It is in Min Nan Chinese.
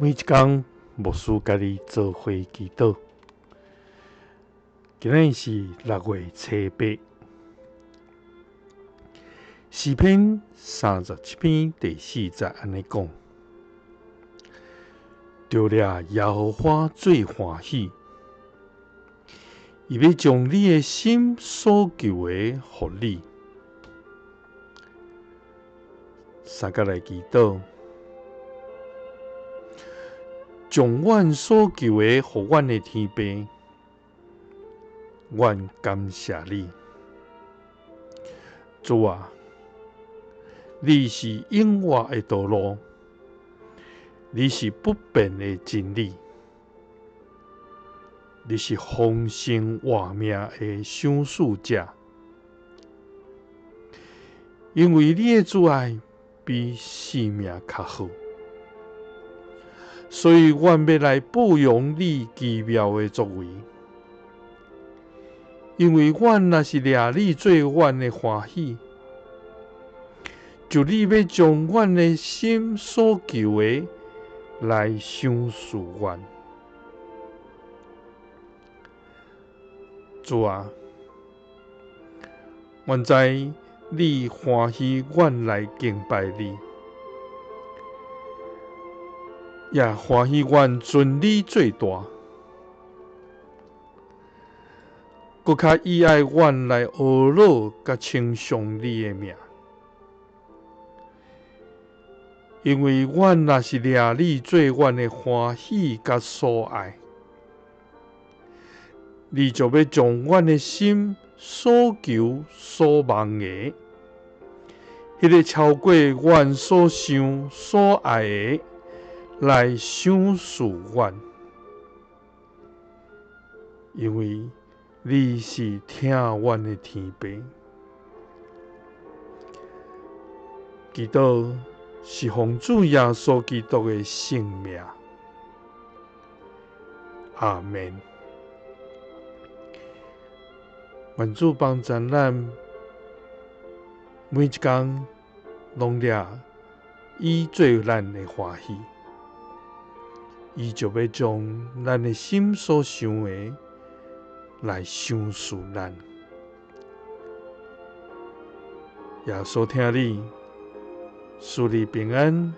每一工牧師佮你做伙祈禱。今日是6月初八，詩篇37篇第四節按呢講：著掠耶和華做歡喜，伊欲將你的心所求的予你。三佮來祈禱。將阮所求的予阮的天父，阮感謝你，主啊，你是永活的道路，你是不變的真理，你是豐盛活命的賞賜者，因為你的慈愛比性命較好。所以，阮欲來報揚你奇妙的作為，因為阮若是掠你做阮的歡喜，就你欲將阮的心所求的來賞賜阮。主啊，阮知你歡喜阮來敬拜你。也歡喜阮尊你做大，閣較喜愛阮來呵咾佮稱頌你的名，因為阮若是掠你做阮的歡喜佮所愛，你就欲將阮的心所求所望的，彼个超過阮所想所愛的，來賞賜阮，因為你是疼阮的天父。祈禱是奉主耶穌基督的聖名，阿們。願主幫助咱每一工攏掠伊做咱的歡喜。伊就欲將咱的心所想的來賞賜咱。耶穌疼你，賜你平安。